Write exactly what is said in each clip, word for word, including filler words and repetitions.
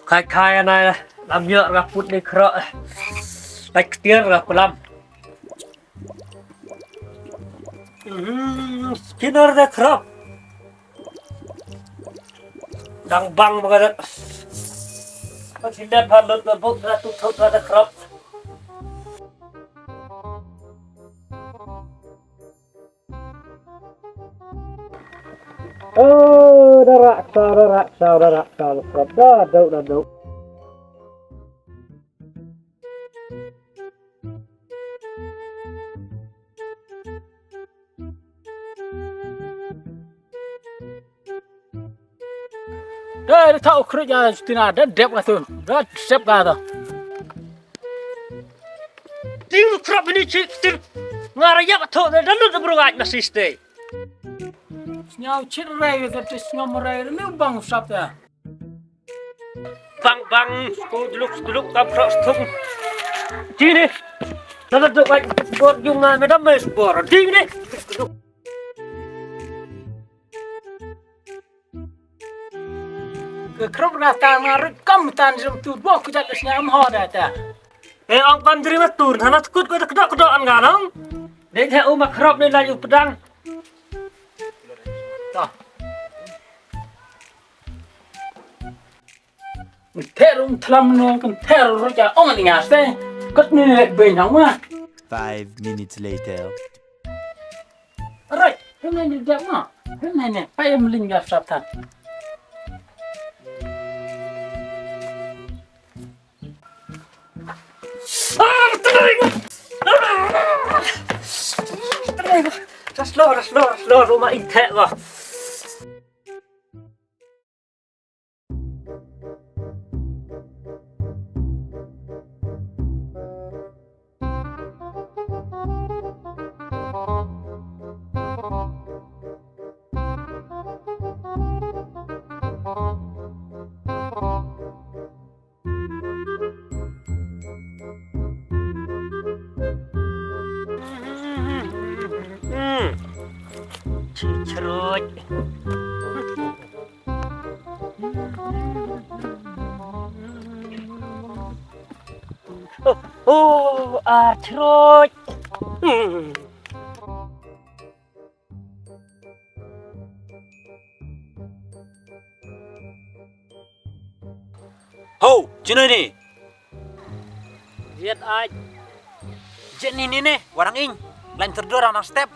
Khai khai anai, lam yoh ra put ni khroh. Bai ktiar ra pelam. Hmm, skinner da khrop. Dang bang ba ka da. Ka skinner pha lut ba buk da tu thut da khrop. Oh, da rak sa, da rak sa, da rak sa, da khrop, da dau, da dau. Dei, da thaw khreh ya, tina, da dep ka tu, da sep ka tu. Ting khrap ini chik, ting. Nga ra yap tho, da, da lut da bru ngait ma siste. Sñiaw chit rai, da, da sñiaw ma rai, da ni bang sap da. Bang, bang, ko duluk, duluk, kam khrok stung. Di ni. Nala duk ai bor yung na, madam, mes bor. Di ni. Ke khrok na ta, nga rut kam tan jum tu, bok ku jat sñiaw ho da ta. Eh, ong kam dri ma tur, hana tkut ko da kdok kdok an ganong. Dei the u ma khrop ni la u pedang. Ta. Ter um thlam no kan ter ru ja ong ni nga se. Kot ni le be nang ma. Five minutes later. Right, him ne ni ja ma. Him ne ne, pa em ling ga sap than. Ah, tering. Ah, tering. Ras lo, ras lo, ras lo, ruma intek lo. Chi chruit. Oh, oh, ar chruit. Ho, chinoi ni? Jet ai. Jet ni ni ne, warang ing. Lain terdur nang step.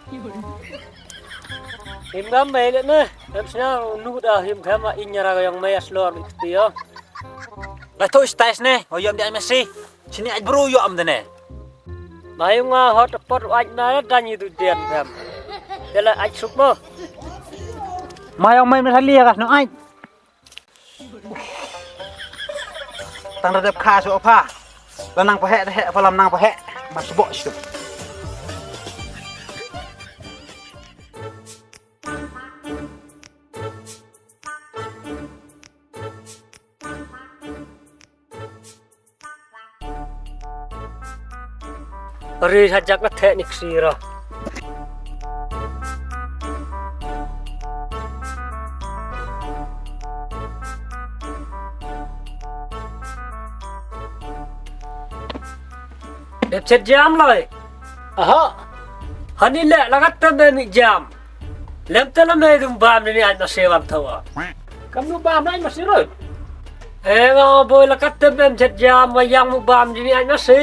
Him gam mai le ne. Him sna nu da him khama ing nyara yang mai aslor ikti yo. La tu stais ne, o yom di ai mesi. Chini ai bru yom de ne. Mayung a hot pot ai na dan yi du den kham. Dela ai suk mo. Mayung mai mesali ya kas no ai. Tang da dep kha so pha. La nang pa he, da he, pa lam nang pa he. Ma sbo shu. Ri hajak na theh ni ksira. Dep chet jam lai. Aha. Hani le lagat te me mi jam. Lem te la me dum bam ni ai ma se wan thawa. Kam nu bam ai ma se roi. E nga boi lagat te me chet jam wa yang mu bam ni ai ma se.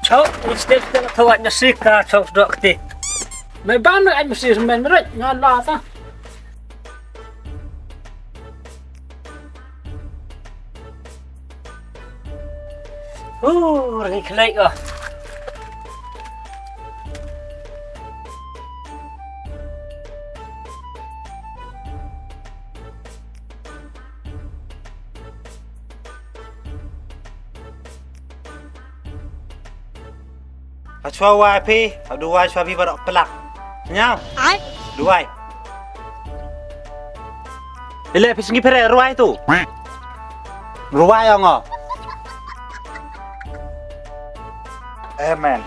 Chok, step te la thawa ai ma se ka chok dok te. Me bam me ai masi semen me rek nga la ta. Huh, rangi khlek ah. Hachwa wai phi, hadu wai chwa phi barok pelak. Nyau. Ai. Duwai. Ile phi sngi phere ruwai tu. Ruwai ong o. Amen.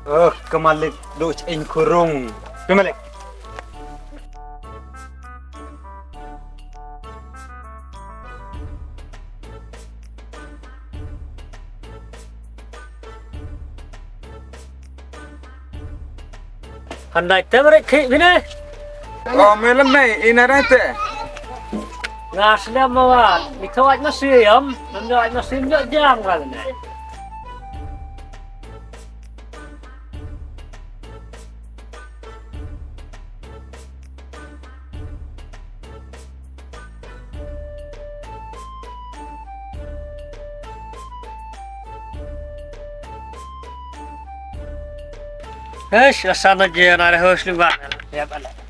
Oh, ka malik du ching kurung. Ka malik. Handai te bere khi bine. Oh, melan nei, ina rete. Ngas le mawat, mi thawat na siam, nang thawat na siam jo jang la ne. Eish, asana je na re hos liwa. Ya bala.